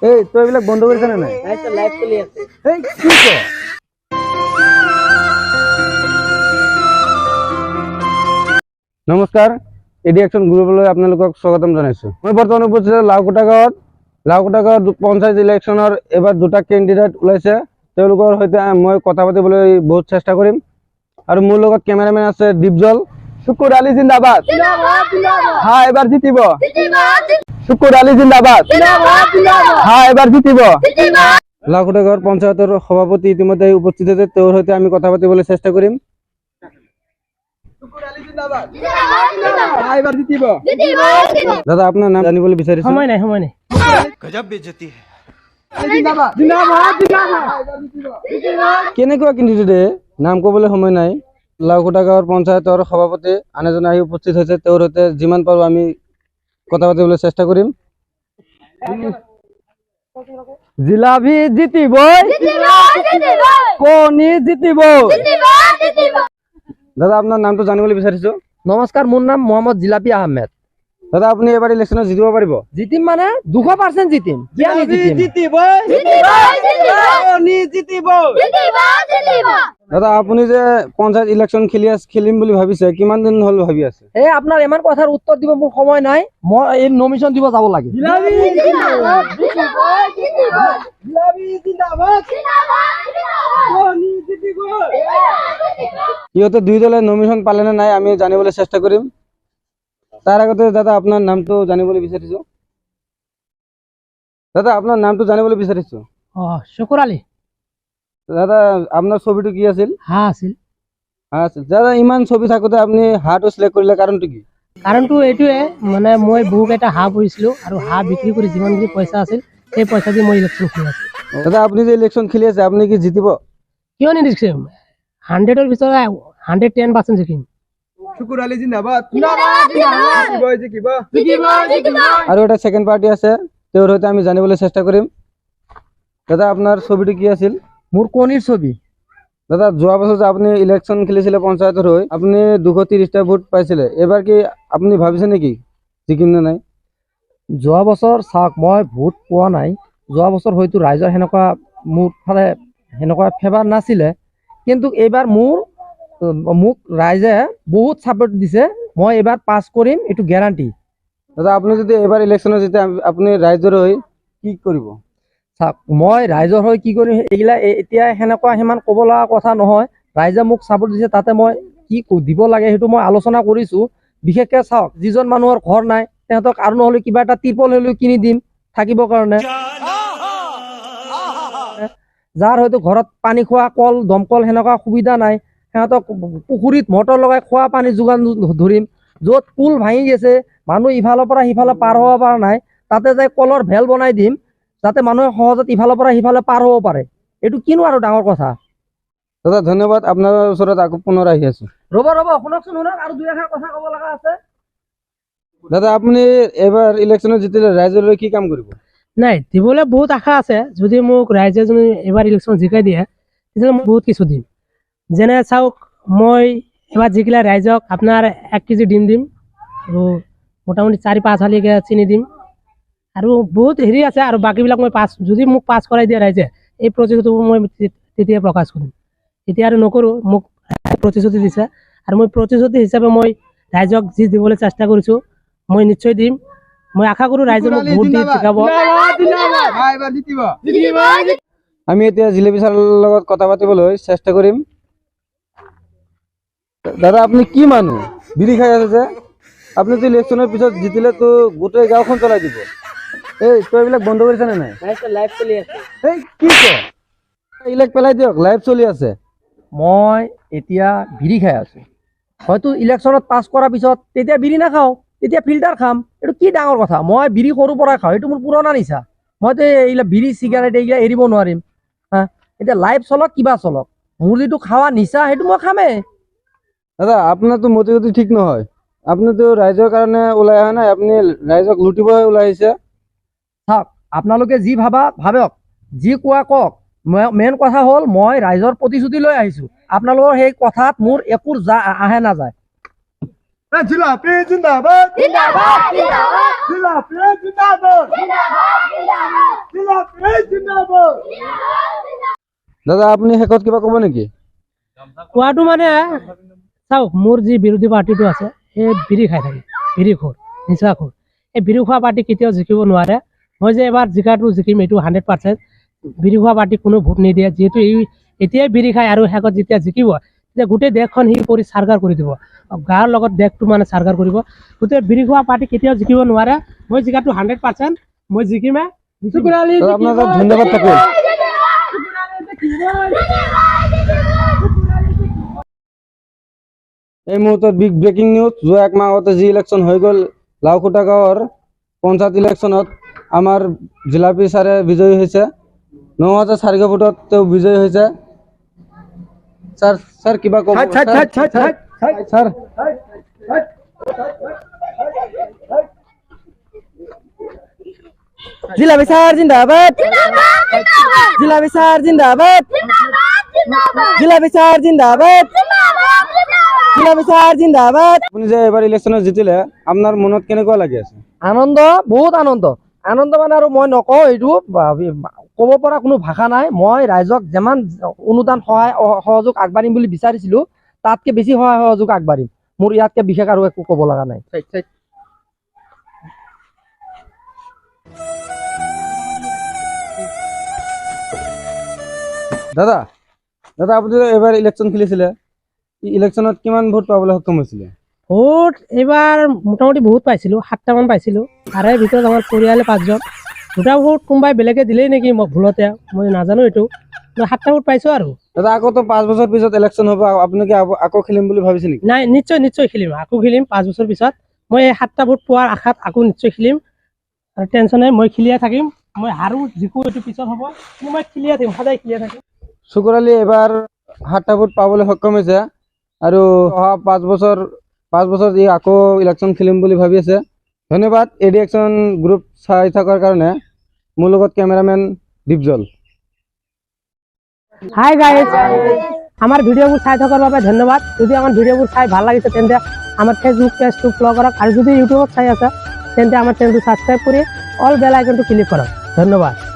এই, তই এইবিলাক বন্ধ কৰিছ নে নাই? লাইভ চলি আছে। এই, কি ক? নমস্কাৰ, এডি একশ্যন গ্ৰুপলৈ আপোনালোকক স্বাগতম জনাইছোঁ। মই বৰ্তমান উপস্থিত আছোঁ লাওকটা গাঁৱত। লাওকটা গাঁৱত পঞ্চায়ত ইলেকশ্যনৰ এইবাৰ দুটা কেণ্ডিডেট ওলাইছে। তেওঁলোকৰ সৈতে মই কথা পাতিবলৈ বহুত চেষ্টা কৰিম আৰু মোৰ লগত কেমেৰামেন আছে দীপজল। শুকুৰ আলী জিন্দাবাদ! হা, এবাৰ জিতিব। শুকুৰ আলী জিন্দাবাদ! হা, এবাৰ জিতিব। লাওকটা গাঁৱৰ পঞ্চায়তৰ সভাপতি ইতিমধ্যে উপস্থিত হৈছে। তেওঁৰ সৈতে আমি কথা পাতিবলৈ চেষ্টা কৰিম। এবাৰ জিতিব। দাদা, আপোনাৰ নাম জানিবলৈ বিচাৰিছো। সময় নাই, সময় নাই। गजब बेइज्जती है। কেনেকুৱা কেণ্ডিডেটে নাম ক'বলৈ সময় নাই? লাওখোটা গাঁৱৰ পঞ্চায়তৰ সভাপতি আন এজন আহি উপস্থিত হৈছে। তেওঁৰ সৈতে যিমান পাৰোঁ আমি কথা পাতিবলৈ চেষ্টা কৰিম। জিলাপি জিতিব, কণী জিতিব। দাদা, আপোনাৰ নামটো জানিবলৈ বিচাৰিছো। নমস্কাৰ, মোৰ নাম মহম্মদ জিলাপি আহমেদ। দাদা, আপুনি এইবাৰ ইলেকশ্যনত জিতিব পাৰিব? জিতিম মানে 200% জিতিম। কিয় নিজিতিম? জিতিব। দাদা, আপুনি যে পঞ্চায়ত ইলেকশ্যন খেলি আছে, খেলিম বুলি ভাবিছে, কিমান দিন হ'ল ভাবি আছে? এই আপোনাৰ ইমান কথাৰ উত্তৰ দিব মোৰ সময় নাই। মই এই নমিনেশ্যন দিব যাব লাগে। সিহঁতে দুই দলে নমিনেশ্যন পালে নে নাই, আমি জানিবলৈ চেষ্টা কৰিম। তাৰ আগতে দাদা, আপোনাৰ নামটো জানিবলৈ বিচাৰিছো। দাদা, আপোনাৰ নামটো জানিবলৈ বিচাৰিছো। অ, শুকুৰ আলী। দাদা, আপোনাৰ ছবিটো কি আছিল? হাঁহ আছিল। হাঁহ আছিল। দাদা, ইমান ছবি থাকোতে আপুনি হাঁহটো চিলেক্ট কৰিলে, কাৰণটো কি? কাৰণটো এইটোৱে, মানে মই বহুকেইটা হাঁহ পুহিছিলোঁ আৰু হাঁহ বিক্ৰী কৰি যিমানখিনি পইচা আছিল, সেই পইচা দি মই ইলেকশ্যন খেলি আছোঁ। দাদা, আপুনি যে ইলেকশ্যন খেলি আছে, আপুনি কি জিতিব? কিয় নিজিকিম? 100ৰ ভিতৰত 110% জিকিম। শুকুৰ আলী জিন্দাবাদ! জিকিব। আৰু এটা ছেকেণ্ড পাৰ্টি আছে, তেওঁৰ সৈতে আমি জানিবলৈ চেষ্টা কৰিম। দাদা, আপোনাৰ ছবিটো কি আছিল? মোৰ কণীৰ ছবি। দাদা, যোৱা বছৰ যে আপুনি ইলেকশ্যন খেলিছিলে পঞ্চায়তৰ হৈ, আপুনি 230টা ভোট পাইছিলে। এইবাৰ কি আপুনি ভাবিছে নেকি জিকিম নে নাই? যোৱা বছৰ চাওক, মই ভোট পোৱা নাই। যোৱা বছৰ হয়তো ৰাইজৰ সেনেকুৱা মোৰ ফালে সেনেকুৱা ফেভাৰ নাছিলে, কিন্তু এইবাৰ মোক ৰাইজে বহুত ছাপোৰ্ট দিছে। মই এইবাৰ পাছ কৰিম, এইটো গেৰাণ্টি। দাদা, আপুনি যদি এইবাৰ ইলেকশ্যনত জিতে, আপুনি ৰাইজৰ হৈ কি কৰিব? চাওক, মই ৰাইজৰ হৈ কি কৰিম, এইগিলা এতিয়া সেনেকুৱা সিমান ক'ব লগা কথা নহয়। ৰাইজে মোক ছাপোৰ্ট দিছে, তাতে মই কি দিব লাগে সেইটো মই আলোচনা কৰিছোঁ। বিশেষকৈ চাওক, যিজন মানুহৰ ঘৰ নাই, সিহঁতক আৰু নহ'লে কিবা এটা তিৰপল হ'লেও কিনি দিম থাকিবৰ কাৰণে। যাৰ হয়তো ঘৰত পানী খোৱা কল, দমকল সেনেকুৱা সুবিধা নাই, সিহঁতক পুখুৰীত মটৰ লগাই খোৱা পানী যোগান ধৰিম। য'ত পুল ভাঙি গৈছে, মানুহ ইফালৰ পৰা সিফালে পাৰ হ'ব পৰা নাই, তাতে যাই কলৰ ভেল বনাই দিম, যাতে মানুহে সহজত ইফালৰ পৰা সিফালে পাৰ হ'ব পাৰে। এইটো কিনো আৰু ডাঙৰ কথা? দাদা, ধন্যবাদ। আপোনাৰ ওচৰত আকৌ পুনৰ আহি আছো। ৰ'ব ৰ'ব, শুনকচোন, শুনক, আৰু দুই এষাৰ কথা ক'ব লগা আছে। দাদা, আপুনি এইবাৰ ইলেকশ্যনত জিতিলে ৰাইজৰ হৈ কি কাম কৰিব? নাই, দিবলৈ বহুত আশা আছে। যদি মোক ৰাইজে যদি এইবাৰ ইলেকশ্যন জিকাই দিয়ে, তেতিয়াহ'লে মই বহুত কিছু দিম। যেনে চাওক, মই এবাৰ জিকিলে ৰাইজক আপোনাৰ 1 কেজি ডিম দিম আৰু মোটামুটি 4-5 হালিকে চিনি দিম আৰু বহুত হেৰি আছে। আৰু বাকীবিলাক মই পাছ, যদি মোক পাছ কৰাই দিয়ে ৰাইজে, এই প্ৰতিশ্ৰুতিটো মই তেতিয়া প্ৰকাশ কৰিম। এতিয়া আৰু নকৰোঁ। মোক প্ৰতিশ্ৰুতি দিছে আৰু মই প্ৰতিশ্ৰুতি হিচাপে মই ৰাইজক যি দিবলৈ চেষ্টা কৰিছোঁ, মই নিশ্চয় দিম। মই আশা কৰোঁ ৰাইজে মোক ভোট দি জিকাব। এবাৰ জিতিব। আমি এতিয়া জিলেপি ছাৰৰ লগত কথা পাতিবলৈ চেষ্টা কৰিম। দাদা, আপুনি কি মানুহ, বিড়ি খাই আছে যে? আপুনিতো ইলেকশ্যনৰ পিছত জিতিলেতো গোটেই গাঁওখন চলাই দিব। এই, তই এইবিলাক বন্ধ কৰিছ নে নাই? লাইভ চলি আছে। এই, কি ক? এইবিলাক পেলাই দিয়ক, লাইভ চলি আছে। মই এতিয়া বিড়ি খাই আছোঁ, হয়তো ইলেকশ্যনত পাছ কৰাৰ পিছত তেতিয়া বিড়ি নাখাওঁ, তেতিয়া ফিল্টাৰ খাম। এইটো কি ডাঙৰ কথা? মই বিড়ি সৰুৰ পৰাই খাওঁ, এইটো মোৰ পুৰণা নিচা। মইতো এইবিলাক বিড়ি চিগাৰেট এইগিলা এৰিব নোৱাৰিম। হা, এতিয়া লাইভ চলক, কিবা চলক, মোৰ যিটো খোৱা নিচা, সেইটো মই খামেই। দাদা, আপোনাৰতো মতি গতি ঠিক নহয়। আপুনিতো ৰাইজৰ কাৰণে ওলাই অহা নাই, আপুনি ৰাইজক লুটিবহে ওলাই আহিছে। চাওক, আপোনালোকে যি ভাবা ভাবক, যি কোৱা কওক, মেইন কথা হ'ল মই ৰাইজৰ প্ৰতিশ্ৰুতি লৈ আহিছোঁ। আপোনালোকৰ সেই কথাত মোৰ একো যা আহে নাযায়। জিলাপি জিন্দাবাদ! জিলাপি জিন্দাবাদ! জিলাপি। জিন্দাবাদ। দাদা, আপুনি শেষত কিবা ক'ব নেকি? কোৱাটো মানে চাওক, মোৰ যি বিৰোধী পাৰ্টিটো আছে, এই বিড়ি খাই থাকে, বিড়ি খোৰ, নিচাখোৰ। এই বিড়ি খোৱা পাৰ্টি কেতিয়াও জিকিব নোৱাৰে। মই যে এবাৰ জিকাটো জিকিম, এইটো 100%। বিড়ি খোৱা পাৰ্টিক কোনো ভোট নিদিয়ে, যিহেতু ই এতিয়াই বিড়ি খায় আৰু শেষত যেতিয়া জিকিব তেতিয়া গোটেই দেশখন সি কৰি চাৰকাৰ কৰি দিব, গাঁৱৰ লগত দেশটো মানে চাৰকাৰ কৰিব। গোটেই বিড়ি খোৱা পাৰ্টি কেতিয়াও জিকিব নোৱাৰে। মই জিকাটো 100%, মই জিকিমে। দাদা, আপোনাৰ তাত ধন্যবাদ থাকিল। এই মুহূৰ্তত বিগ ব্ৰেকিং নিউজ। যোৱা এক মাহ আগতে যি ইলেকশ্যন হৈ গ'ল, লাওখুটা গাঁৱৰ পঞ্চায়ত ইলেকশ্যনত আমাৰ জিলাপি ছাৰে বিজয়ী হৈছে। 9400 ভোটত তেওঁ বিজয়ী হৈছে। ছাৰ, ছাৰ, কিবা ক'ব? ছাৰ। জিলাপি ছাৰ জিন্দাবাদ, জিলাপি ছাৰ জিন্দাবাদ, জিলাপি ছাৰ জিন্দাবাদ, জিলাপি ছাৰ জিন্দাবাদ। আপুনি যে এইবাৰ ইলেকশ্যনত জিতিলে, আপোনাৰ মনত কেনেকুৱা লাগি আছে? আনন্দ, বহুত আনন্দ। আনন্দ মানে আৰু মই নকওঁ, এইটো ক'ব পৰা কোনো ভাষা নাই। মই ৰাইজক যিমান অনুদান, সহায় সহযোগ আগবাঢ়িম বুলি বিচাৰিছিলোঁ, তাতকে বেছি সহায় সহযোগ আগবাঢ়িম। মোৰ ইয়াতকে বিশেষ আৰু একো ক'ব লগা নাই। দাদা, দাদা, আপুনি যে এইবাৰ ইলেকশ্যন খেলিছিলে, ইলেকশ্যনত কিমান ভোট পাবলৈ সক্ষম হৈছিলে? ভোট এইবাৰ মোটামুটি বহুত পাইছিলোঁ, 7টামান পাইছিলোঁ। তাৰে ভিতৰত আমাৰ পৰিয়ালে 5জন। দুটা ভোট কোনোবাই বেলেগে দিলেই নেকি মোক ভুলতে, মই নাজানো এইটো। মই 7টা ভোট পাইছোঁ আৰু। দাদা, আকৌতো 5 বছৰ পিছত ইলেকশ্যন হ'ব, আপুনি কি আকৌ খেলিম বুলি ভাবিছে নেকি? নাই, নিশ্চয় নিশ্চয় খেলিম, আকৌ খেলিম 5 বছৰ পিছত। মই এই 7টা ভোট পোৱাৰ আশাত আকৌ নিশ্চয় খেলিম। আৰু টেনশ্যন নাই, মই খেলিয়ে থাকিম। মই হাৰো জিকো এইটো পিছত হ'ব, কিন্তু মই খেলিয়ে থাকিম, সদায় খেলিয়ে থাকিম। শুকুৰ আলী এইবাৰ 7টা ভোট পাবলৈ সক্ষম হৈছে আৰু অহা 5 বছৰ ই আকৌ ইলেকশ্যন খেলিম বুলি ভাবি আছে। ধন্যবাদ এ ডি একশ্যন গ্ৰুপ চাই থকাৰ কাৰণে। মোৰ লগত কেমেৰামেন দীপজল। হাই গাইজ, আমাৰ ভিডিঅ'বোৰ চাই থকাৰ বাবে ধন্যবাদ। যদি আমাৰ ভিডিঅ'বোৰ চাই ভাল লাগিছে, তেন্তে আমাৰ ফেচবুক পেজটো ফ'ল' কৰক, আৰু যদি ইউটিউবত চাই আছে তেন্তে আমাৰ চেনেলটো ছাবস্ক্ৰাইব কৰি অল বেল আইকনটো ক্লিক কৰক। ধন্যবাদ।